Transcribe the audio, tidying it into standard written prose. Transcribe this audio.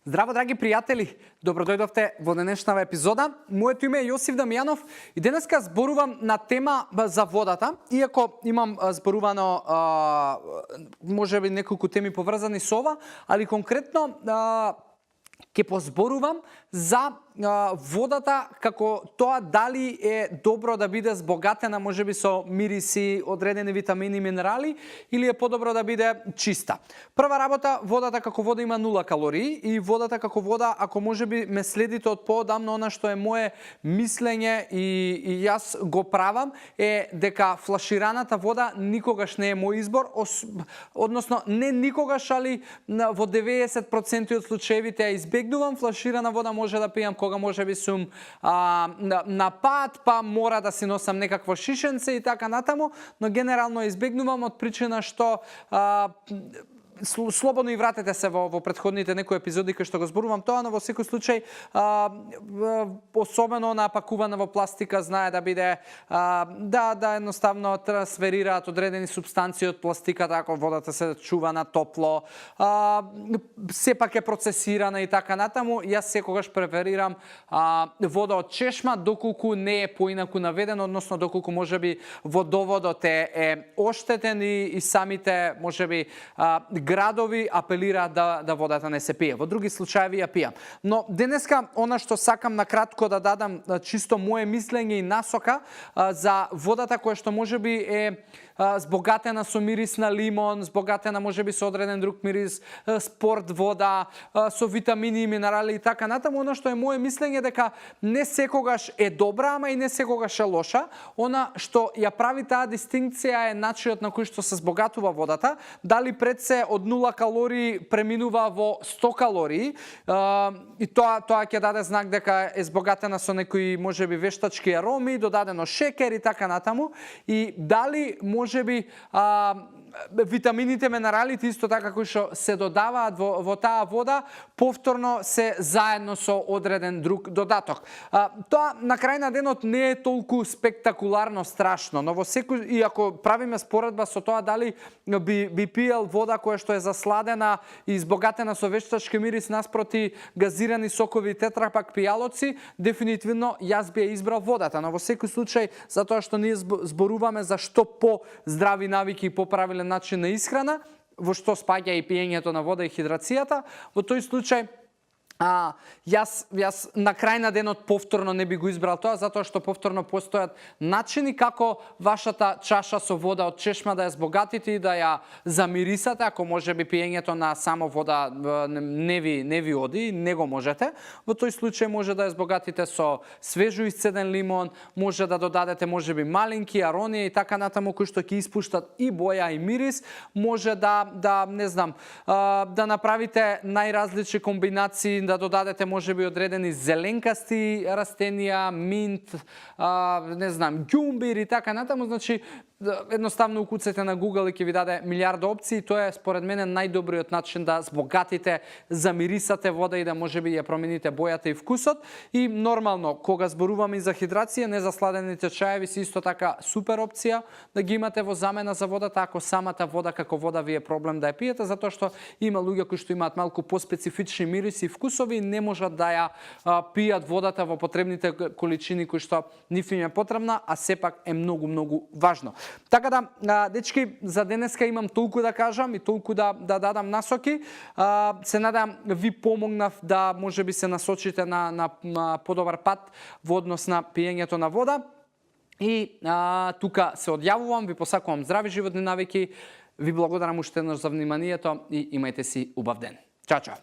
Здраво, драги пријатели! Добродојдовте во денешната епизода. Моето име е Јосиф Дамјанов и денеска зборувам на тема за водата. Иако имам зборувано можеби неколку теми поврзани со ова, али конкретно ќе позборувам за водата како тоа дали е добро да биде збогатена можеби со мириси, одредени витамини и минерали или е подобро да биде чиста. Прва работа, водата како вода има 0 калории и водата како вода, ако можеби ме следите од поодамно, она што е мое мислење и јас го правам е дека флашираната вода никогаш не е мој избор, односно не никогаш, али во 90% од случаевите ја избегнувам. Флаширана вода може да пијам кога можеби сум на пат, па мора да си носам некакво шишенце и така натаму, но генерално избегнувам од причина што слободно и вратете се во претходните некои епизоди кои што го зборувам тоа, но во секој случај особено напакувана во пластика знае да биде да едноставно трансферираат одредени супстанции од пластиката ако водата се чува на топло, сепак е процесирана и така натаму. Јас секогаш преферирам вода од чешма доколку не е поинаку наведено, односно доколку можеби водоводот е оштетен и самите можеби градови апелираат да водата не се пие. Во други случаеви ја пијам. Но денеска она што сакам на кратко да дадам чисто мое мислење и насока за водата која што можеби е збогатена со мирис на лимон, збогатена можеби со одреден друг мирис, спорт вода, со витамини и минерали и така натаму. Она што е мое мислење дека не секогаш е добра, ама и не секогаш е лоша. Она што ја прави таа дистинкција е начинот на кој што се збогатува водата. Дали пред се од 0 калории преминува во 100 калории и тоа ќе даде знак дека е збогатена со некои можеби вештачки ароми, додадено шекер и така натаму. И дали можеби витамините, минералите исто така кои што се додаваат во таа вода, повторно се заедно со одреден друг додаток. Тоа на крај на денот не е толку спектакуларно страшно, но во секој, и ако правиме споредба со тоа дали би пиел вода која што е засладена и збогатена со вештачки мирис наспроти газирани сокови и тетрапак пијалоци, дефинитивно јас би ја избрал водата, но во секој случај затоа што ние зборуваме за што по-здрави навики и поправилен начин на исхрана, во што спаѓа и пиењето на вода и хидрацијата, во тој случај јас на крај на денот повторно не би го избрал тоа, затоа што повторно постојат начини како вашата чаша со вода од чешма да ја збогатите и да ја замирисате, ако можеби пиењето на само вода не ви оди, не го можете. Во тој случај може да ја збогатите со свежо исцеден лимон, може да додадете можеби малинки аронија и така натаму кои што ќе испуштат и боја и мирис, може да не знам, да направите најразлични комбинации, да додадете можеби одредени зеленкасти растенија, минт, не знам, ѓумбир и така натаму, значи едноставно укуцате на Google и ќе ви даде милиарда опции. Тоа е според мене најдобриот начин да збогатите, замирисате вода и да можеби ја промените бојата и вкусот. И нормално, кога зборуваме и за хидрација, незасладените чаеви се исто така супер опција да ги имате во замена за водата, ако самата вода како вода ви е проблем да ја пиете, затоа што има луѓе кои што имаат малку поспецифични мириси и вкусови и не можат да ја пијат водата во потребните количини кои што нив им е потребна, а сепак е многу важно. Така да, дечки, за денеска имам толку да кажам и толку да дадам насоки. Се надам ви помогнав да можеби се насочите на подобар пат во однос на пиењето на вода. И тука се одјавувам, ви посакувам здрави животни навики, ви благодарам уште еднаш за вниманието и имајте си убав ден. Чао, чао!